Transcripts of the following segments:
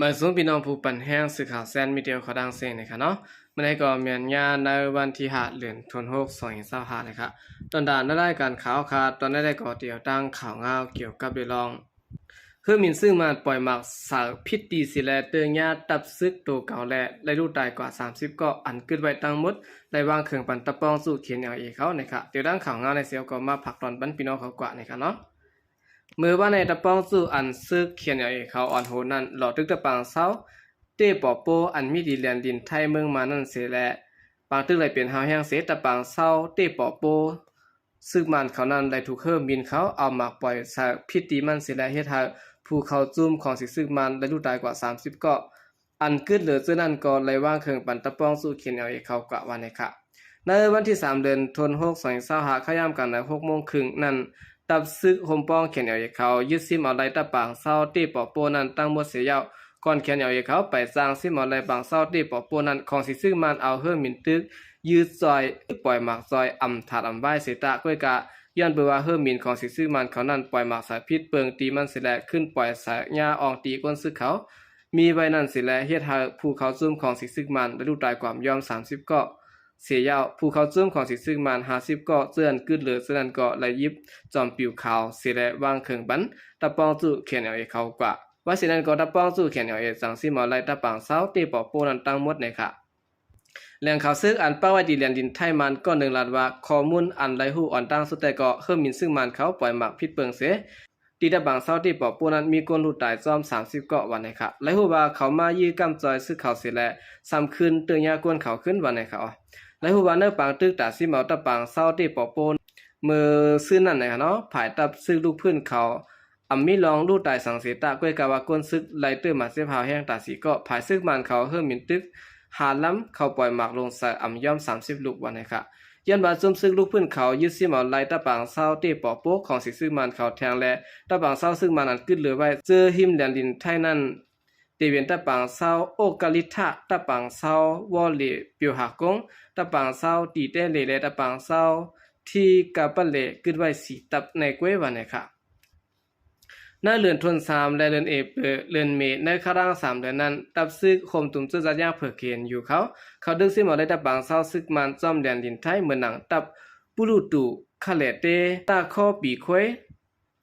ມາສູ່ພີ່ນ້ອງຜູ້ປັນແຮງ ສື່ຂ່າວແຊນມີເດຍ ຂໍດັງເຊງນະຄະເນາະ. ມື້ນີ້ກໍແມ່ນຍາມໃນວັນທີຫ້າ ເດືອນ ທັນວາ ສອງພັນຊາວຫ້ານະຄະ. ຕອນດານໃນລາຍການຂ່າວຄະ ຕອນນີ້ກໍຕຽວຕັ້ງຂ່າວງາວກ່ຽວກັບເລື່ອງ ເຮີ້ມິນຊຶກມານປ່ອຍໝາກສາຍພິດຕີເສແລະ ເຕີຍຍາຕັບຊຶກໂຕເກົ່າແລະ ໄດ້ລູກຕາຍກວ່າສາມສິບເກາະ ອັນກຶດໄວ້ທັງໝົດ ໄດ້ວາງເຄື່ອງປັນຕະປອງສູ້ ເຄເອັນແອລເອ ເຂົານະຄະ. ຕຽວຕັ້ງຂ່າວງາວໃນເຊວກໍມາຝາກຕອນປັນພີ່ນ້ອງເຂົາກວ່ານະຄະເນາະ. ເມື່ອວານໃນຕະປອງສູ້ອັນຊຶກ ເຄເອັນແອລເອ ເຂົາອ່ອນໂຫນນັ້ນ ຫຼໍ້ຕຶກຕະປາງເຊົາເຕ້ປໍໂປ້ ອັນມີດິນແດນດິນໄທເມືອງມານນັ້ນເສແລະ ປາງຕຶກໄດ້ເປັນຮາວແຮງເສ ຕະປາງເຊົາເຕ້ປໍໂປ້ ຊຶກມານເຂົານັ້ນໄດ້ຖືກເຮີ້ມິນເຂົາເອົາໝາກປ່ອຍສາຍພິດຕີມັນເສແລະ ເຮັດໃຫ້ຜູ້ເຂົ້າຈຸ້ມຂອງສີຊຶກມານໄດ້ລູກຕາຍກວ່າສາມສິບເກາະ. ອັນກຶດເຫຼືອເທື່ອນັ້ນກໍໄດ້ວາງເຄື່ອງປັນຕະປອງສູ້ ເຄເອັນແອລເອ ເຂົາກວ່າວ່ານະຄະ. ໃນວັນທີສາມ ເດືອນ ທັນວາ ສອງພັນຊາວຫ້າ ເຂົ້າຍາມກາງນານ ຫົກໂມງເຄິ່ງນັ້ນ ຕັບຊຶກໂຮມປ້ອງ ເຄເອັນແອລເອ ເຂົາຍຶດຊິມເອົາໄດ້ຕະປາງເຊົາເຕ້ປໍໂປ້ນັ້ນທັງໝົດເສຍແລ້ວ. ກ່ອນ ເຄເອັນແອລເອ ເຂົາໄປຈາງຊິມເອົາໄດ້ປາງເຊົາເຕ້ປໍໂປ້ນັ້ນ ຂອງສີຊຶກມານເອົາເຮີ້ມິນຕຶກຢືດຈອຍ ປ່ອຍໝາກຈອຍອຳຖາດອຳວາຍເສຕະ ກ້ວຍກະຍ້ອນເບິ່ງວ່າເຮີ້ມິນຂອງສີຊຶກມານເຂົານັ້ນປ່ອຍໝາກສາຍພິດເປິງຕີມັນເສແລະ ຂຶ້ນປ່ອຍສາຍຍາອ່ອງຕີກົ້ນຊຶກເຂົາມີໄວ້ນັ້ນເສແລະ ເຮັດໃຫ້ຜູ້ເຂົ້າຈຸ້ມຂອງສີຊຶກມານໄດ້ລູກຕາຍກວ່າຢ່ອມສາມສິບເກາະ ເສຍແລ້ວ ຜູ້ເຂົ້າຈຸ້ມຂອງສີຊຶກມານຫ້າສິບເກາະ ເຈື່ອນກຶດເຫຼືອເຊັ່ນນັ້ນກໍໄດ້ຫຍິບຈອມປິວຂາວເສແລະ ວາງເຄື່ອງປັນຕະປອງສູ້ ເຄເອັນແອລເອ ເຂົາກວ່າ. ວ່າເຊັ່ນນັ້ນກໍຕະປອງສູ້ ເຄເອັນແອລເອ ຈັ່ງຊິມເອົາໄດ້ຕະປາງເຊົາເຕ້ປໍໂປ້ນັ້ນທັງໝົດນະຄະ. ແຫຼ່ງຂ່າວຊຶກອັນປາກໄວ້ທີ່ແດນດິນໄທມານກ້ອນໜຶ່ງລາດວ່າ ຂໍ້ມູນອັນໄດ້ຮູ້ອ່ອນຕັ້ງສຸດແຕ່ກໍ ເຮີ້ມິນຊຶກມານເຂົາປ່ອຍໝາກພິດເປິງເສ ທີ່ຕະປາງເຊົາເຕ້ປໍໂປ້ນັ້ນມີຄົນລູກຕາຍຈ້ອມສາມສິບເກາະວ່ານະຄະ. ໄດ້ຮູ້ວ່າເຂົາມາຢື້ກຳຈ່ອຍຊຶກເຂົາເສແລະ ຊ້ຳຄືນເຕີຍຍາກົ້ນເຂົາຂຶ້ນວ່ານະຄະ. ໄດ້ຮູ້ວ່າໃນປາງຕຶກຕາຊິມເອົາຕະປາງເຊົາເຕ້ປໍໂປ້ ເມື່ອຊືນນັ້ນນະຄະເນາະ ຝ່າຍຕັບຊຶກລູກພື້ນເຂົາອຳມີລອງລູກຕາຍສັງເສຕະ ກ້ວຍກະວ່າກົ້ນຊຶກໄດ້ເຕີບາດເຈັບຮາວແຮງຕາສີ່ເກາະ ຝ່າຍຊຶກມານເຂົາເຮີ້ມິນຕຶກຫ້າລຳ ເຂົາປ່ອຍໝາກລົງໃສ່ອຳຢ່ອມສາມສິບລູກວ່ານະຄະ. ຍ້ອນວ່າຈຸ້ມຊຶກລູກພື້ນເຂົາຍຶດຊິມເອົາໄດ້ຕະປາງເຊົາເຕ້ປໍໂປ້ຂອງສີຊຶກມານເຂົາແທງ ແລະ ຕະປາງເຊົາຊຶກມານອັນກຶດເຫຼືອໄວ້ເຈີຫິມແດນດິນໄທນັ້ນ ເຕເວັນຕະປາງເຊົາໂອກກະລິທະ, ຕະປາງເຊົາວໍເລປຽວຫາກົງ, ຕະປາງເຊົາຕີແຕເລ ແລະ ຕະປາງເຊົາທີກາປະເລ ກຶດໄວ້ສີ່ຕັບໃນກ້ວຍວ່ານະຄະ. ໃນເດືອນທັນສາມ ແລະ ເດືອນເອເປີ ເດືອນເມ ໃນຄະລາງສາມເດືອນນັ້ນ ຕັບຊຶກໂຮມຕຸມຈຸດຈັດຍ່າງເຜີເຂນຢູ່ເຂົາ ເຂົາດຶກຊິມເອົາໄດ້ຕະປາງເຊົາຊຶກມານຈ້ອມແດນດິນໄທ ເໝືອນໜັງຕັບປຸລຸຕູຄະແລເຕ, ຕາຄໍປີຄວຍ,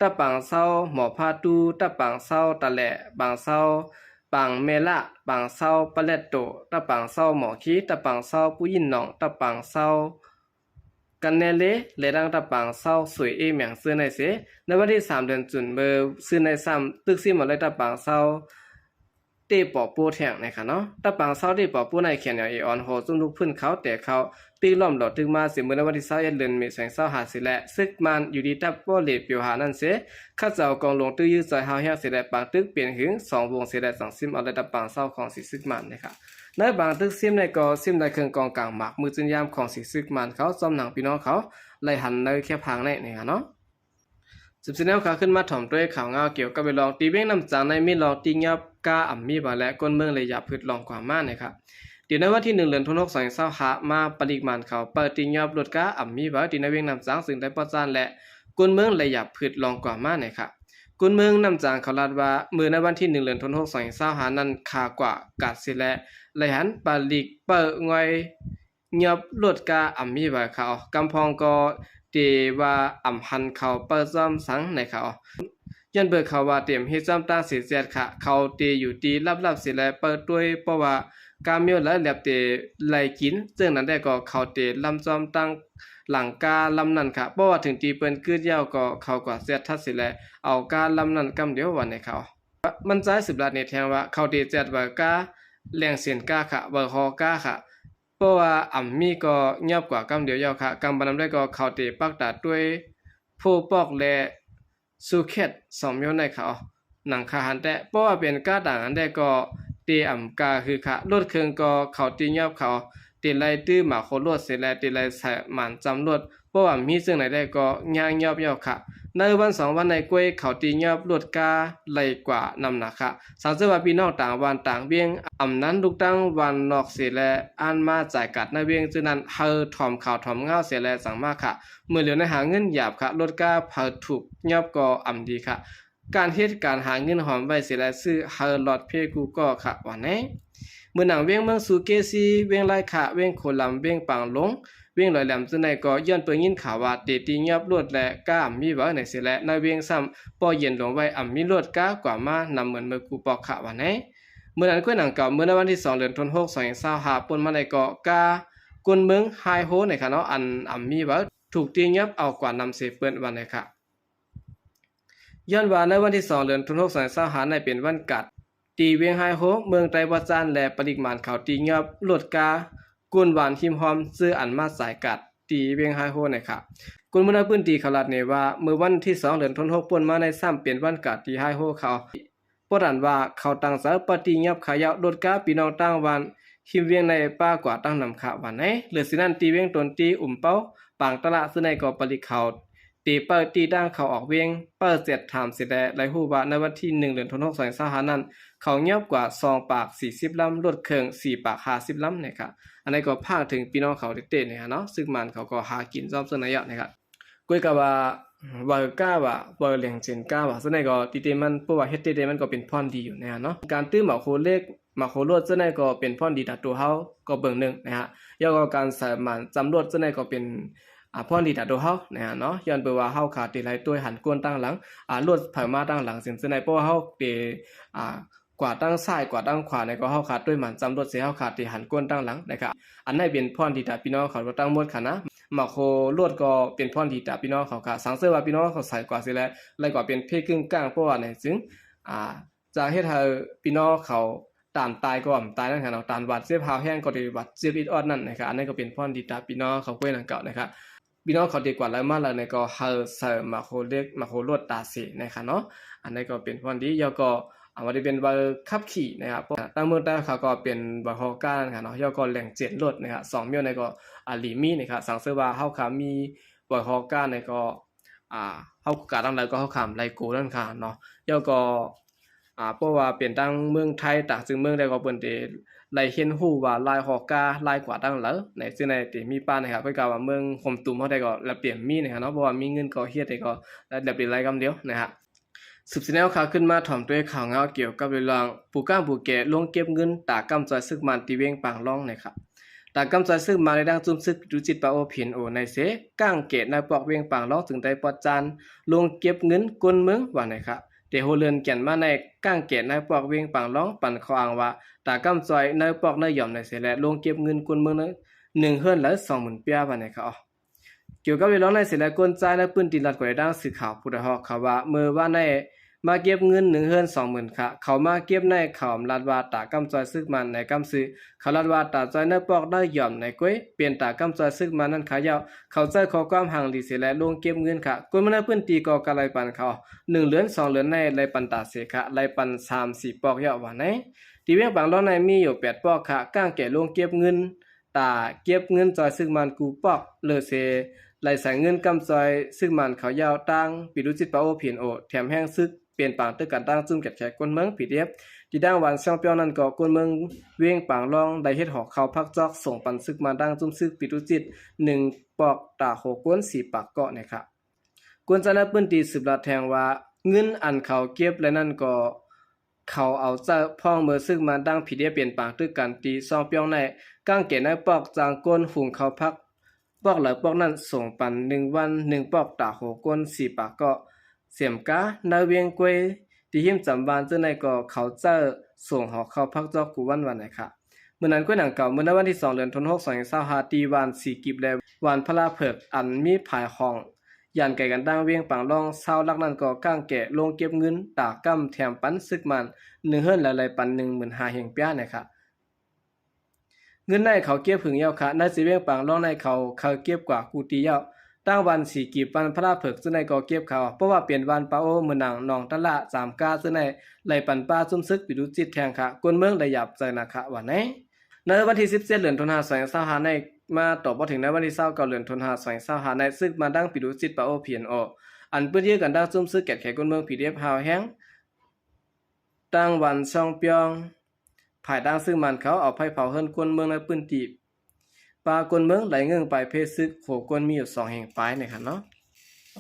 ຕະປາງເຊົາໝໍພາຕູ, ຕະປາງເຊົາຕະແຫຼ, ປາງເຊົາປາງແມ່ລະ, ປາງເຊົາປະແລັດໂຕ, ຕະປາງເຊົາໝໍຄີ, ຕະປາງເຊົາປູຢິນໜອງ, ຕະປາງເຊົາກັນແນເລ ແລະ ດັ່ງຕະປາງເຊົາສວຍເອແມງເຈີໃນເສ. ໃນວັນທີສາມເດືອນຈຸນ ເມີຊື່ໃນຊ້ຳ ຕຶກຊິມເອົາໄດ້ຕະປາງເຊົາ ເຕ້ປໍໂປ້ແທງນະຄະເນາະ. ຕະປາງເຊົາເຕ້ປໍໂປ້ໃນ ເຄເອັນແອລເອ ອ່ອນໂຫຈຸ້ມລູກພື້ນເຂົາແຕ່ເຂົາປິກລ້ອມຫຼໍ້ຕຶກມາເສ ເມື່ອໃນວັນທີຊາວເອັດ ເດືອນເມ ສອງພັນຊາວຫ້າເສແລະ ຊຶກມານຢູ່ທີ່ຕັບວໍເລປຽວຫານັ້ນເສ ເຂົາເຈົ້າກອງລົງຕຶກຢືດຈອຍຮາວແຮງເສແລະ ປາງຕຶກເປັນຫຶງສອງວົງເສແລະ ຈັ່ງຊິມເອົາໄດ້ຕະປາງເຊົາຂອງສີຊຶກມານນະຄະ. ໃນປາງຕຶກຊິມໃນກໍຊິມໄດ້ເຄິ່ງກອງກາງໝາກມືຈືນຍາມຂອງສີຊຶກມານເຂົາ ຈ້ອມໜັງພີ່ນ້ອງເຂົາໄດ້ຫັນໃນແຄບພາງໃນນະຄະເນາະ. ສືບເສຍແນວຂ່າວຂຶ້ນມາຖອມດ້ວຍຂ່າວງາວກ່ຽວກັບເລື່ອງທີ່ວຽງນ້ຳຈາງໃນມີລອງຕີຫຍ້ອບກາອຳມີວາ ແລະ ຄົນເມືອງໄດ້ຢາບພຶດລອງກວ່າມານະຄະ. ທີ່ໃນວັນທີໜຶ່ງ ເດືອນທັນວາ ສອງພັນຊາວຫ້າມາ ປາລິກມານເຂົາເປີດຕີຫຍ້ອບລົດກາອຳມີວາ ທີ່ໃນວຽງນ້ຳຈາງ ຊຶ່ງໄດ້ປະສານ ແລະ ຄົນເມືອງໄດ້ຢາບພຶດລອງກວ່າມານະຄະ. ຄົນເມືອງນ້ຳຈາງເຂົາລາດວ່າ ເມື່ອໃນວັນທີໜຶ່ງ ເດືອນທັນວາ ສອງພັນຊາວຫ້ານັ້ນ ຂ້າກວ່າກາດເສແລະ ໄດ້ຫັນປາລິກເປີດງ່ອຍ ຫຍ້ອບລົດກາອຳມີວາເຂົາ ກຳພອງກໍເຕວ່າອຳຫັນເຂົາເປີດຈ້ອມສັງໃນເຂົາ ຍ້ອນເບີເຂົາວ່າເຕັມເຮັດຈ້ອມຕັ້ງເສແຈດຂະ ເຂົາເຕຢູ່ທີ່ລັບໆເສແລະເປີດດ້ວຍ ເພາະວ່າກາມີວລາຍແລັບເຕໄລ່ກິນ ເຊິ່ງນັ້ນແດ່ກໍເຂົາເຕລຳຈ້ອມຕັ້ງຫຼັງກາລຳນັ້ນຂະ ເພາະວ່າເຖິງທີ່ເພິ່ນກຶດແລ້ວກໍເຂົາກວ່າແຈດທັດເສແລະ ເອົາກາລຳນັ້ນກຳດຽວວ່າໃນເຂົາ. ມັນຈາຍສືບລາດເນແທງວ່າ ເຂົາເຕແຈດວາກາແຫຼ່ງເຊັນກາຂະ ວາຮໍກາຂະ ເພາະວ່າອຳມີກໍຫຍ້ອບກວ່າກຳດຽວເຈົ້າຂະ ກຳບານຳໄດ້ກໍເຂົາເຕປັກຕາດ້ວຍໂພປອກ ແລະ ຊູແຄດສອງມຽວໃນເຂົາ ໜັງຄາຫັນແຕ່ ເພາະວ່າເປັນກາຕ່າງອັນແດ່ກໍເຕອຳກາຄືຂະ ລົດເຄື່ອງກໍເຂົາເຕຫຍ້ອບເຂົາ ເຕໄລ່ຕື້ໝາໂຄລົດເສແລະ ເຕໄລ່ໃສ່ໝານຈຳລົດ ເພາະວ່າມີເຊິ່ງໃດແດ່ກໍຍ່າງຫຍ້ອບເຈົ້າຂະ. ໃນວັນສອງວັນໃນກ້ວຍເຂົາເຕຫຍ້ອບລົດກາໄລ່ກວ່ານຳໜາຂະ ສັງເສີວ່າພີ່ນ້ອງຕ່າງບ້ານຕ່າງວຽງ ອຳນັ້ນລູກຕັ້ງບ້ານນອກເສແລະ ອ່ານມາຈາຍກາດໃນວຽງ ຈາກນັ້ນເຮົາຖອມຂ່າວຖອມງາວເສແລະ ຈັ່ງມາຂະ ເມື່ອເຫຼືອໃນຫາເງິນຢາບຂະ ລົດກາເຜົຖືກຫຍ້ອບກໍອຳດີຂະ ການເຮັດການຫາເງິນຫອມໄວ້ເສຍແລ້ວຊື້ໃຫ້ລອດເພກູກໍຂະວ່າແນ່. ເມືອງໜັງວຽງເມືອງຊູເກຊີ, ວຽງລາຍຂະ, ວຽງໂຄລຳ, ວຽງປາງຫຼົງ, ວຽງລອຍແຫຼມຈັ່ງໃດກໍຍ້ອນເປີງຍິນຂ່າວວ່າເຕະຕີຍອບລົດ ແລະ ກາມີເວີໃນເສຍແລ້ວ ໃນວຽງຊ້ຳປໍເຢັນຫຼົງໄວ້ອຳມີລົດກາກວ່າມານຳເໝືອນເມີກູປອກຂະວ່າແນ່. ເມື່ອນັ້ນກ້ວຍໜັງເກົ່າ ເມື່ອໃນວັນທີສອງເດືອນທັນວາຫົກສອງພັນຊາວຫ້າ ປົນມາໃນກໍກາ ກຸນເມືອງໄຮໂຮໃນຂະເນາະ ອັນອຳມີເວີ ຖືກຕີຍອບເອົາກວ່ານຳເສເປີ້ນວ່າໃນຂະ ຍ້ອນວ່າໃນວັນທີສອງເດືອນທັນວາຫົກສອງພັນຊາວຫ້ານັ້ນເປັນວັນກາດ ທີ່ວຽງໄຮໂຮ ເມືອງໄຕ້ວະຈານ ແລະ ປະລິກມານເຂົາຕີຍອບລົດກາ ກຸນວານຮິມຮອມ ເຈີອັນມາສາຍກາດທີ່ວຽງໄຮໂຮໃນຂະ ຄົນເມືອງໃນພື້ນທີ່ເຂົາລາດແນວ່າ ເມື່ອວັນທີສອງເດືອນທັນວາຫົກ ປົນມາໃນຊ້ຳເປັນວັນກາດທີ່ໄຮໂຮເຂົາ ບໍ່ທັນວ່າເຂົາຕັ້ງໃຈປະຕິຍອບຂະເຍົາະລົດກາພີ່ນ້ອງຕ່າງບ້ານຮິມວຽງໃນປ່າກວ່າຕັ້ງນຳຂະວ່າໃນ. ເຫຼືອຊິນັ້ນ ທີ່ວຽງຕົນຕີ ອຸມເປົ້າ ປາງຕະຫຼາດ ເຊິ່ງໃນກໍປະລິກເຂົາ ເຕເປີດຕີທາງເຂົ້າອອກວຽງ ເປີດເຈັດຖາມເສຍແລະ ໄດ້ຮູ້ວ່າໃນວັນທີໜຶ່ງເດືອນທັນວາຫົກສອງພັນຊາວຫ້ານັ້ນ ເຂົາຍອບກວ່າສອງປາກສີ່ສິບລຳ ລົດເຄື່ອງສີ່ປາກຫ້າສິບລຳໃນຂະ ອັນໃດກໍພາກເຖິງພີ່ນ້ອງເຂົາເຕະໆໃນຂະເນາະ ຊຶກມານເຂົາກໍຫາກິນຊອບເຊິ່ງໃນເຍາະໃນຂະ ກ້ວຍກະວ່າ ເວີກາວ່າ ເວີແຫຼງເຈັນກາວ່າ ເຊິ່ງໃນກໍຕິເຕມັນ ເພາະວ່າເຮັດເຕເຕມັນກໍເປັນພອນດີຢູ່ໃນຂະເນາະ ການຕື້ໝາກໂຄເລັກ ໝາກໂຄລວດ ເຊິ່ງໃນກໍເປັນພອນດີຕາໂຕເຮົາກໍເບິ່ງໜຶ່ງໃນຂະ ແລ້ວກໍການໃສ່ໝານຈຳລົດ ເຊິ່ງໃນກໍເປັນ ອາ ພອນດີຕາໂຕເຮົາໃນຂະເນາະ ຍ້ອນເປີວ່າເຮົາຂາດທີ່ໄລ່ໂຕຍຫັນກົ້ນຕັ້ງຫຼັງ ອາ ລົດໃຜມາຕັ້ງຫຼັງ ເຊິ່ງໃນເພາະວ່າເຮົາເຕ ອາ ກວ່າຕັ້ງຊ້າຍກວ່າຕັ້ງຂວາໃນກໍເຮົາຂາດໂຕຍໝານຈຳລົດເສຍ ເຮົາຂາດທີ່ຫັນກົ້ນຕັ້ງຫຼັງໃນຂະ ອັນໃນເປັນພອນດີຕາພີ່ນ້ອງເຂົາທັງໝົດຂະນະ ໝາກໂຄລວດກໍເປັນພອນດີຕາພີ່ນ້ອງເຂົາຂະ ສັງເສີວ່າພີ່ນ້ອງເຂົາໃສ່ກວ່າເສຍແລະ ໄລ່ກວ່າເປັນເພກຶ່ງກາງ ເພາະວ່າໃນຈຶ່ງ ອາ ຈະເຮັດໃຫ້ພີ່ນ້ອງເຂົາຕານຕາຍກໍອຳຕາຍນັ້ນຂະເນາະ ຕານບາດເຈັບຮາວແຮງກໍໄດ້ບາດເຈັບອິດອອດນັ້ນໃນຂະ ອັນໃນກໍເປັນພອນດີຕາພີ່ນ້ອງເຂົາກ້ວຍໜັງເກົ່າໃນຂະ ພີ່ນ້ອງເຂົາທີ່ກວາດລາວມາລາວໃນກໍໃຫ້ໃສ່ໝາໂຄເລັກ ໝາໂຄລວດຕາເສໃນຂະເນາະ ອັນໃດກໍເປັນພອນດີ ແລ້ວກໍ ອາ ວ່າຈະເປັນໃບຂັບຂີ່ນະຄະ ທາງເມືອງໃຕ້ເຂົາກໍເປັນໃບຮໍການນະຄະເນາະ ແລ້ວກໍແຫຼງເຈັນລົດນະຄະ ສອງມ້ຽວໃນກໍ ອາ ລີມີນະຄະ ສັງເສີວ່າເຮົາຄະມີໃບຮໍການໃນກໍ ອາ ເຮົາກະຕັ້ງໃດກໍເຮົາຄະໄລ່ໂກນັ້ນຄະເນາະ ແລ້ວກໍ ອາ ເພາະວ່າເປັນທັງເມືອງໄທ ຕ່າງຊຶ້ງເມືອງໃດກໍເພິ່ນເດ ໄດ້ຮຽນຮູ້ວ່າລາຍຮໍກາລາຍກວ່າຕັ້ງເລີຍ ໃນເຊິ່ງໃນເຕມີປ້າຍນະຄະ ເພິ່ນກະວ່າເມືອງຫົມຕຸມເຮົາໃດກໍລະບຽບມີນະຄະເນາະ ເພາະວ່າມີເງິນກໍເຮັດໄດ້ກໍລະບຽບໄດ້ກຳດຽວນະຄະ ສືບເສຍແນວຂາວຂຶ້ນມາຖອມໂຕຍຂ່າວງາວກ່ຽວກັບເລື່ອງ ປູກາງປູແກລົງເກັບເງິນຕາກຳຈອຍຊຶກມານທີ່ວຽງປາງລອງນະຄະ ຕາກຳຈອຍຊຶກມານໃນດັ່ງຈຸ້ມຊຶກປິດດູຈິດປາໂອ ພີເອັນ ໂອ ໃນເຊ ກ້າງແກະນາຍປອກວຽງປາງລອງ ຈຶ່ງໄດ້ປອດຈານລົງເກັບເງິນກົ້ນເມືອງວ່າໃນຂະ ແຕ່ຫົວເລື່ອນແກ່ນມາໃນກ້າງແກະນາຍປອກວຽງປາງລອງ ປັນຂໍ້ອ້າງວ່າ ຕາກຳຈອຍນາຍປອກນາຍຢອມໃນເຊ ແລະ ລົງເກັບເງິນກົ້ນເມືອງໜຶ່ງເຮືອນລະສອງໝື່ນປຽວ່າໃນຂະ ກ່ຽວກັບເລື່ອງໃນເຊ ແລະ ກົ້ນຈາຍໃນພື້ນທີ່ລັດກໍໄດ້ດ້າງສື່ຂ່າວຜູ້ໄດ້ຮອກຂ່າວວ່າ ເມື່ອວານໃນມາເກັບເງິນໜຶ່ງເຮືອນສອງໝື່ນຂະ ເຂົາມາເກັບໃນເຂົາລາດວ່າຕາກຳຈອຍຊຶກມານໃນກຳຊື່ ເຂົາລາດວ່າຕາຈອຍນາຍປອກນາຍຢອມໃນກ້ວຍ ເປັນຕາກຳຈອຍຊຶກມານນັ້ນຂະເຍົາະ ເຂົາໃຊ້ຂໍ້ຄວາມຫາງດີເສ ແລະ ລົງເກັບເງິນຂະ ຄົນເມືອງໃນພື້ນທີ່ກໍກະໄລ່ປັນເຂົາ ໜຶ່ງເດືອນສອງເດືອນໃນໄລ່ປັນຕາເສຂະ ໄລ່ປັນສາມສີ່ປອກເຍົາະວ່າໃນ ທີ່ວຽງປາງລອງໃນມີຢູ່ແປດປອກຂະ ກ້າງແກະລົງເກັບເງິນ ຕາເກັບເງິນຈອຍຊຶກມານກູປອກເລີເຊ ໄລ່ໃສ່ເງິນກຳຈອຍຊຶກມານເຂົາເຍົາະ ຕາງປີດູຈິດປາໂອ ພີເອັນ ໂອ ແຖມແຮງຊຶກ ເປັນປາງຕຶກກັນຕັ້ງຈຸ້ມແກດແຂກກົ້ນເມືອງ ພີດີເອັຟ ທີ່ດ້າງວັນຊ່ອງປຽວນັ້ນກໍ ກົ້ນເມືອງວຽງປາງລອງໄດ້ເຮັດຫໍເຂົ້າພັກຈອກ ສົ່ງປັນຊຶກມານຕັ້ງຈຸ້ມຊຶກປີດູຈິດ ໜຶ່ງປອກ ຕາໂຫກົ້ນສີ່ປາກເກາະໃນຂະ ກວນຈານໃນພື້ນທີ່ສືບລາດແທງວ່າ ເງິນອັນເຂົາເກັບແລ້ວນັ້ນກໍ ເຂົາເອົາໃຊ້ພ້ອງເມີຊຶກມານຕັ້ງ ພີດີເອັຟ ເປັນປາງຕຶກກັນທີ່ຊ່ອງປຽວໃນ ກ້າງແກະນາຍປອກ ຈ້າງກົ້ນ ຫຸງເຂົ້າພັກ ປອກລະປອກນັ້ນ ສົ່ງປັນໜຶ່ງວັນໜຶ່ງປອກ ຕາໂຫກົ້ນສີ່ປາກເກາະ ເສມກາ ນາວວຽງກ້ວຍ ທີ່ຮິມຈຳວານເຊິ່ງໃນກໍເຂົາໃຊ້ສົ່ງຫໍເຂົ້າພັກຈອກກູວັນວ່າໃນຂະ ເມື່ອນັ້ນກ້ວຍໜັງເກົ່າ ເມື່ອໃນວັນທີສອງເດືອນທັນວາຫົກສອງພັນຊາວຫ້າ ທີ່ວານສີກິບ ແລະ ວານພະລາເຜິກ ອັນມີພາຍຫ້ອງ ຢ້ານໄກກັນດ້າງວຽງປາງລອງຊາວຫຼັກນັ້ນກໍກ້າງແກະລົງເກັບເງິນຕາກຳແຖມປັນຊຶກມານໜຶ່ງເຮືອນລະໄລ່ປັນໜຶ່ງໝື່ນຫ້າເຮັງປຽໃນຂະ ເງິນໃນເຂົາເກັບຫຶງເຍົາະຂະ ໃນເຊວຽງປາງລອງໃນເຂົາເຄີຍເກັບກວ່າກູຕີເຍົາະ ຕັ້ງວັນສີກີບ ວັນພະລາເຜິກ ເຊິ່ງໃນກໍເກັບເຂົາ ເພາະວ່າເປັນວັນປາໂອ ເມືອງໜອງຕະຫຼາ ສາມກາ ເຊິ່ງໃນໄລ່ປັນປ້າຈຸ້ມຊຶກປີດູຈິດແທງຂະ ຄົນເມືອງໄດ້ຫຍາບໃຈໜັກຂະວ່າໃນ ໃນວັນທີສິບເຈັດເດືອນທັນວາສອງພັນຊາວຫ້າໃນ ມາຕໍ່ບໍ່ເຖິງໃນວັນທີຊາວເກົ້າເດືອນທັນວາສອງພັນຊາວຫ້າໃນ ຊຶກມານຕັ້ງປີດູຈິດປາໂອ ພີເອັນໂອ ອັນປືນຢື້ກັນຕັ້ງຈຸ້ມຊຶກແກດແຂກຄົນເມືອງ ພີດີເອັຟ ຮາວແຮງ ຕັ້ງວັນຊ່ອງປຽວ ພາຍຫຼັງຊຶກມານເຂົາເອົາໄຟເຜົາເຮືອນຄົນເມືອງໃນພື້ນທີ່ ປາຄົນເມືອງໄຫຼເງີ້ງໄປເພຊຶກ ໂຫຄົນມີຢູ່ສອງແຫ່ງປາຍໃນຂະເນາະ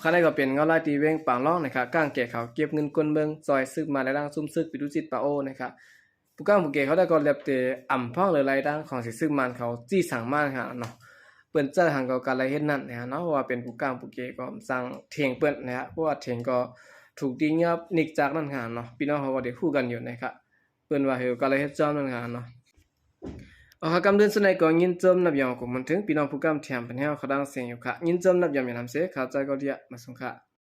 ຂະນະນີ້ກໍເປັນເງົາລາຍທີ່ເວັງປາງລອງນະຄະ ກ້າງແກ່ເຂົາເກັບເງິນກົນເມືອງ ຊ່ອຍຊຶກມານ ແລະ ລ້າງຊຸມຊຶກ ປິດດູຊິດປາໂອນະຄະ. ຜູ້ກ້າງຜູ້ເກເຂົາໄດ້ກໍແລບແຕ່ອຳພ້ອງເລີລາຍທາງຂອງຊິຊຶກມານເຂົາຈີ່ສັງມານະຄະເນາະ. ເພິ່ນເຈີຫຍັງກໍກະໄດ້ເຮັດນັ້ນນະຄະເນາະ ເພາະວ່າເປັນຜູ້ກ້າງຜູ້ເກກໍສັ່ງເຖງເພິ່ນນະຄະ ເພາະວ່າເຖງກໍຖືກຕີງຽບນິກຈັກນັ້ນຄະເນາະ. ພີ່ນ້ອງເຮົາກໍໄດ້ຮູ້ກັນຢູ່ນະຄະ ເພິ່ນວ່າເຮົາກໍໄດ້ເຮັດຈອມນັ້ນຄະເນາະ. ເອົາຄະ ກຳເດີນສຸດໃດກໍຍິນຊົມນັບຢອງກົງມັນເຖິງ ພີ່ນ້ອງຜູ້ກ້າມແຖມເພິ່ນແຮວເຂົາດັງເສງຢູ່ຄະ ຍິນຊົມນັບຢອງແມ່ນນຳເສ ເຂົ້າໃຈກໍເດຍມາສົ່ງຄະ.